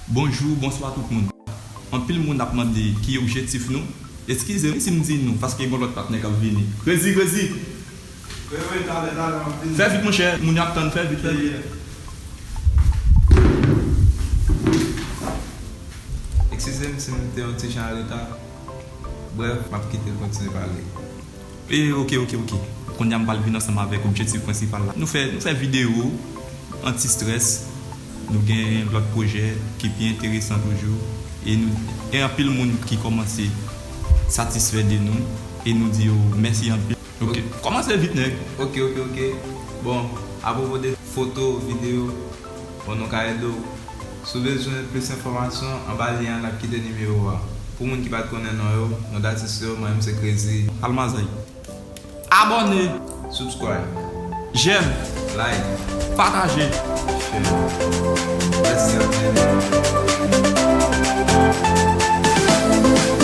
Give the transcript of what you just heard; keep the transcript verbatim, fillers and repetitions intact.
Bonjou, bonswa tout moun. Anpil moun ap mande ki objektif nou. Eskize m si m di nou, paske gen lòt patnè k ap vini. Krezi, krezi! Wi, wi, talè, talè, m ap vini. Fè vit, monchè, moun yo ap tann, fè vit, fè vit. Eskize m si m te yon ti jan an reta. Brèf, m ap kite l kontinye pale. E, oke, oke, oke. Kounye a m pral vin ansanm avèk objektif prensipal la. Nou fè, nou fè videyo anti-strès. Nou gen lòt pwojè ki pi enteresan toujou. E nou gen anpil moun ki kòmanse satisfè de nou. E nou di yo mèsi anpil. Oke. Kòmanse vit, nèg. Oke, oke, oke. Bon, apwopo de foto, videyo, bon, nou ka ede w. Si w bezwen plis enfòmasyon, anba lyen an, n ap kite nimewo a. Pou moun ki pa t konnen non yo, non d atis yo, mwen menm se Krezi. Almazay. Abòne. Subscribe. Jèm. Like. Pataje. Share. Mèsi anpil.